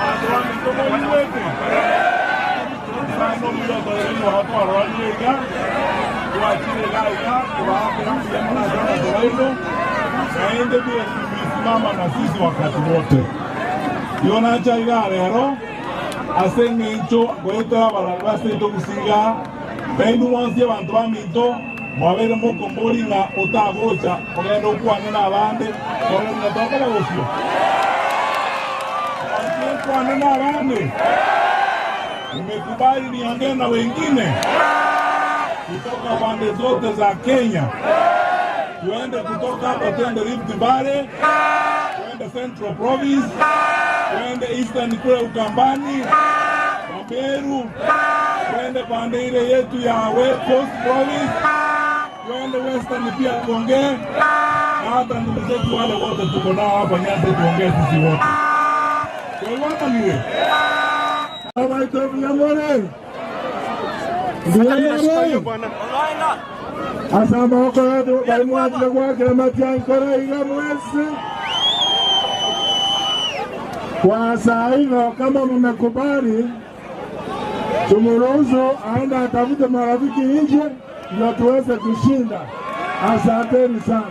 Ase bantu baminto moigwete sana omuya otorere twarorire iga twachire iga iga tubakera mbuya mono ase abanto baino naende mlisimama na sisi wakati wote. Igo nacha iga rero ase eng'encho goetera abarari baseito gusiga bainu bonsi abanto baminto mwabere mokombori ng'a otagocha ogenda okwane na abande korora ng'a tokora gosio kwane na abande. Nimekubali niongee na wengine kutoka pande zote za Kenya, tuende kutoka hapa tuende Rift Valley, tuende Central Province, tuende Eastern kule Ukambani, Meru, tuende pande ile yetu ya West Coast Province, tuende Western pia tuongee, na hata ndugu zetu wale wote tuko nao hapa Nyanza tuongee sisi wote. Tuelewana? Abaito Mnyamore. Asa amaboko yetu balimwatire gwakira matiankore iga mwesi kwa saa hivyo, kama mmekubali tumuruhusu aende atafute marafiki nje ndio tuweze kushinda. Asanteni sana.